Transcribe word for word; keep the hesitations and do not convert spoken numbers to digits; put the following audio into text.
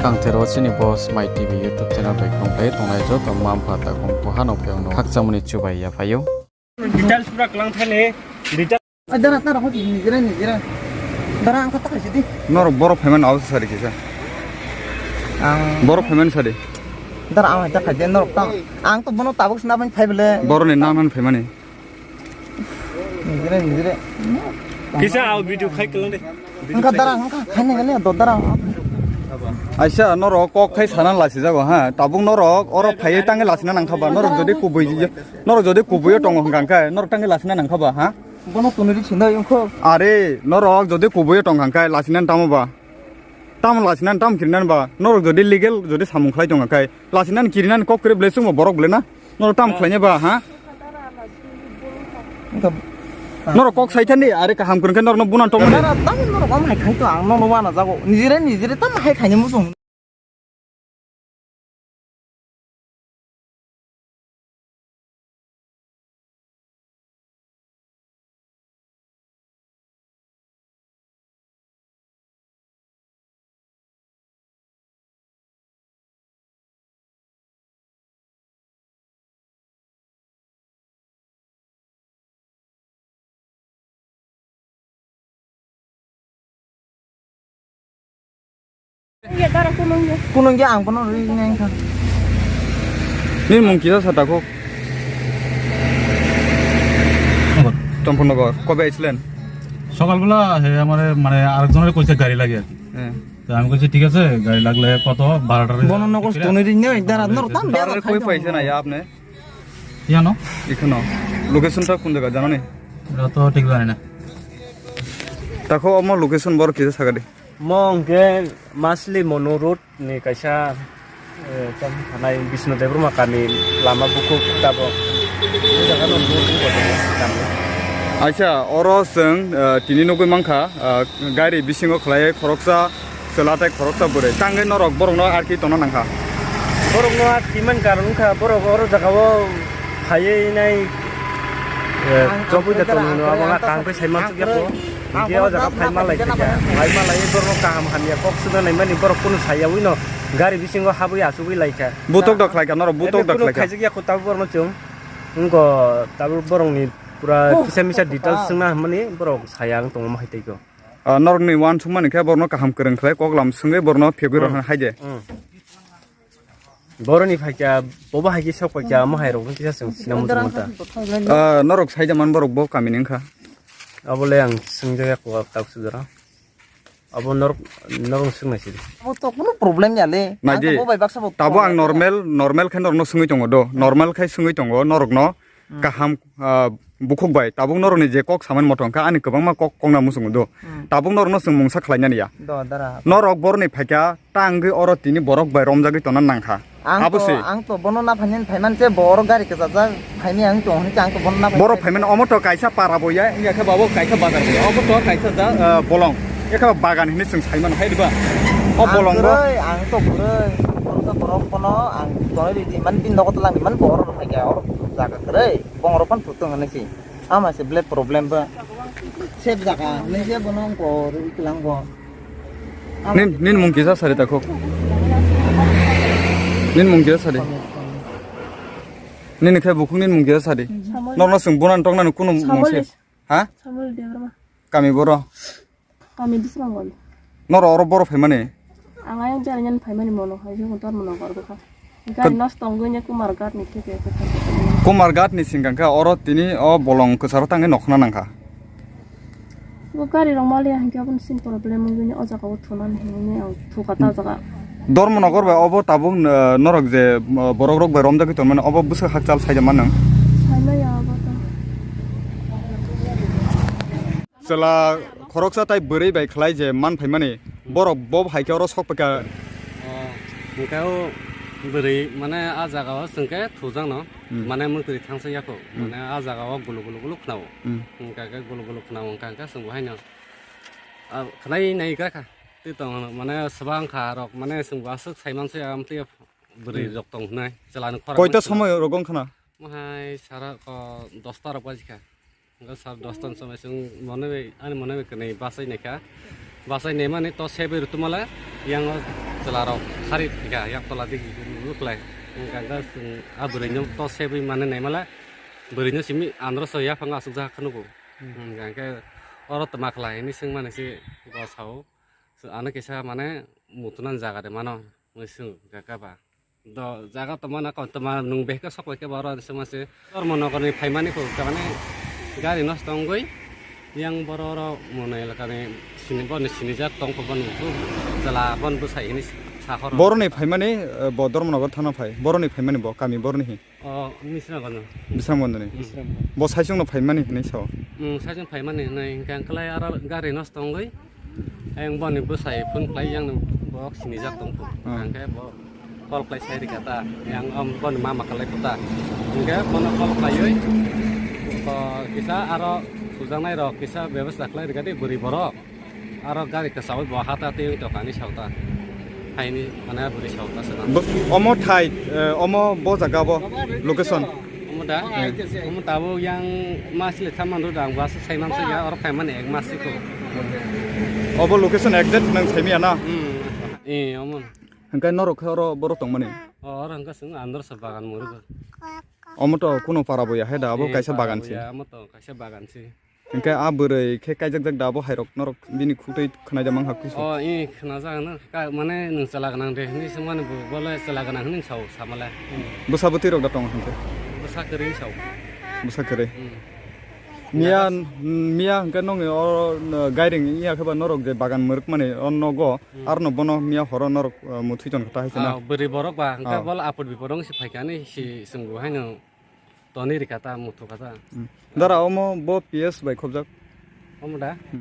Kangthero chini bo Smai T V YouTube channel bai kongkhlai tongnai joto mma mpha takhum pho hano phai ang no khakchangmani chubai yaphai ou. Details pura klang thani, details. Ai, dara, dara, hoti, nijera, nijera. Dara, ang kata kaisi di. Norok borok phaimani abo sari kisa. Ang borok phaimani sari. Dara, ang kata kaisi di, norok tang. Ang to bono tabuk sina bani phai bele. Borok ni nang nang phaimani. Nijere, nijere. Kisa abo video khai kelang de. Engka dara, engka khai nai gale, do dara. Aisa, norok kok khai sana lasi jago, ha. Tabuk norok, oro phai tangi lasina nangkha ba. Norok jodi kubui, norok jodi kubui yo tongo hingka khe, norok tangi lasina nangkha ba, ha. Bono tuni ri sinai ongkho. Are, norok jodi kubui yo tongkha khe, lasina tamo ba. Tamo lasina, tamo kirina ba. Norok jodi legal, jodi samung khlai tongkha khe, lasina kirina kok kre ble chungmo borok ble na. Norok tam khlaina ba, ha? Engka. Norok kok saithani, are kaham kwrwng khe norokno bunan tongmani. Dara, tam norok am hai khai to, ang nono wana jago. Nijire, nijire tam hai khaini muchung. Kunung ya, ang bono ri nai kha. Nini mung kisa sa takho? Chompornagar, kobe aislen? সকালবেলা হে আমারে মানে আরেকজনের কইছে গাড়ি লাগে আর কি। হ্যাঁ। তো আমি কইছি, "ঠিক আছে, গাড়ি লাগলে কত? ভাড়াটা।" বননগর তো নই রে, নই, দাঁড়া, নর, তাম তারে কই পাইছে না, আপনি? ইয়ানো? এখানো। Location টা কোন জায়গা জানো নি? এটা তো ঠিক জানি না। Takho omo location bor kisa sagadi. Mo hingke Masli Mono road ni kaisa, eh, tamo thanai Bisnu Debbarma kami lama bukhuk tabo. O jaga no bukhuk bo tamo kami. Aisa, oro chwng, eh, tini nugwi mankha, eh, gari bisingo khlai khoroksa chwla tei khoroksa bwrwi. Tangwi norok borokno arki tongna nangkha. Borokno arki man karon wngkha, borok oro jagao phaiwi nai, eh, chobwi da tong hwnwi abo wngkha kaham khe sai mansukya kho. Hingke o jaga phai malai kha, phai malai borokno kaham hamya kok swna naimani borok kunu sayawi no gari bisingo habwi achugwi lai kha. Butok da khlai kha, norok butok da khlai kha. Khaijak ya kho tabuk borokno chwng. Wngkha tabuk borokni pura kisa misa details swngna hwnmani borok saya wng tongma hai tei kho. Ah, norokni uansukmani khe borokno kaham kwrwng khlai, koklam swngwi borokno phegwi rw hai de. Hmm. Borokni phaikha, bobo hai khe sok paikha, omo hai rok kisa chwng sinamung tongmani ta. Ah, norok saida man borok bo kamini wngkha. Abo le ang swngjak ya kho, tak sujara. Abo norok, norok swngnai sidi. Abo to kuno problem ya le. Nai di. Ang to bo bai baksa bo tabo ang normal, normal khe norokno swngwi tongo do. Normal khe swngwi tongo norokno. Hmm. Kaham, ah, bukhuk bai, tabuk norokni je kok samani moto wngkha, ani kwbangma kok kokna muchungo do. Hmm. Tabuk norokno chwng mungsa khlainani ya. Do, dara. Norok borokni phaikha, ta wngwi oro tini borok bai romjagwi tongna nangkha. Ang to, abo se. Ang to bono na phainani phaiman se bo oro gari kwchajak phaini ang tong hwnwi ang to bono na phaiman. Borok phaimani omo to kaisa para bo ya, wngya khe babo kaisa bazar bo ya. Obo to kaisa ja, ah, bolong. Ekha bagan hwnwi chwng saimano hai diba? O bolong bo. Ang to bwrwi, ang to bwrwi, borok bono ang tonwi ridi man bini nogo twlang di man bo oro phaikha oro jaga kwrwi. Bongorok phano thutong hinwi si. Ama se ble problem ba. Sep jaga hinwi je bono wngkha oro iklang bo. Nin, nin mung kisa sari takho. Nin mung kisa sari. Nini khe bukhuk nin mung kisa sari. Samol. Norno chwng bunan toknani kunu mung se. Samol. Ha? Samol Debbarma. Kami boro. Kami Dismangol. Noro oro boro phaimani? Ang ayang jani jani phaimani mono hai, jemon tor mono gorbo kha. Gari nosto wngwi nya Kumar Ghat ni theke. Kumar Ghat ni singkang kha oro tini o bolong kwcharo tangwi nokhna nangkha. Bo gari rok maliya hinkhe aboni sini problem wngwi nya o jaga o thunani hinwi ang thuka ta jaga. Dharmanagar bai obo tabuk, eh, norok je, eh, borok rok bai romjagwi tongmani obo bwswk hakchal saida mano? Saimaya obo to. Chwla khoroksa tai bwrwi bai khlai je man phaimani, borok bo hai khe oro sok paikha. O, hwnkhe o bwrwi mane a jaga o chwng khe thujakno, hmm, mane mwtwi thangsa yakho, hmm, mane a jaga o gulu gulu gulu khna o. Hmm. Hwnkha khe gulu gulu khna o, hwnkha khe chwng bo haino, a, khnai nai gra kha. Twi tong mane swbang kha rok mane chwng bo aswk sai man se, amtwi bwrwi, hmm, rok tong hwnai chwla ni khorang. Koita somoi rok wng khna? Mohai sara ko dosta rok baji kha. Hwnkhe sara dosta ni somoi chwng mone bai, ani mone bai kwnwi bachai nai kha. Bachai naimani to seboi rutuma le, yang o chwla rok khari phika, yang tola digi ruklai. Hingkha khe chwng a bwrwi no to seboi mani naima le, bwrwi no simi andro so yaphang asukjak kha nugo. Hingkha khe oro tma khlai hini swngmani se bo sao. Ano kisa mane muthunani jaga de mano, mui swng kha ba. Do jaga tongma na kontoma nung behka sok bai khe ba oro se ma se. Dharmanagar ni phaimani pho khe mane gari nosto ongwi. Yang boro oro mone elaka ni sini, boni sinijak tong pho boni phu jala bon bwsai hini sa horo. Boroni phaimani, eh, bo Dharmanagar thana phai. Boroni phaimani bo kami boroni hi. O, Misrangano. Bisramgondani. Bo saichung no phaimani hinwi sao. Hmm, saichung phaimani hinwi hingkha ang khlai aro gari nosto ongwi. Ang boni bwsai phone khlai yang no bo sinijak tong pho. Hingkhe bo call khlai sai rikha ta. Yang om boni mama khlai kho ta. Hingkhe bono call khlaiwi, o, kisa aro sujaknai rok kisa bebostha khlai rikha di bwrwi borok. Aro gari kwchawi bo hata twi tongkha ni sauta. Haini mane bwrwi sauta se. Omo thai, eh, omo bo jaga bo location. Omo da? Omo tabuk yang mas le thaman ro dang, bus sai mang se ya, oro phaimani ek mas se ko. Obo location exact nang saimiya na? Hmm. Eh, omo. Hingkhe norok khe oro borok tongmani? O, oro hingkhe chwng andro se bagan murgo. Omo to kuno para bo ya hai da, abo kaisa bagan se. Omo to kaisa bagan se. Hingkhe a bwrwi khe kaijakjak da abo hairok norok bini khutui khwnai da mang ha khuisu. O, i khwnajak no, ka, mane nwng chwla gwnang de hinwi swngmani bo, bo le chwla gwnang hinwi sao samale. Bwsa bwtwi rok da tong hingkhe? Bwsa kwrwi sao. Bwsa kwrwi. Hmm. Miya, miya hingkhe nongni o, no, gairing ya khe ba norok je bagan mwrwkmani o nogo, arno bono miya horo norok, uh, muthwi ton kha ta hai se na? Ah, bwrwi borok ba, hingkhe bol apot bipot wng se phaikha ni si swngbo haino. Toni rikha ta, muthu kha ta. Hmm. Dara omo bo P S bai khobjak? Omo da? Hmm.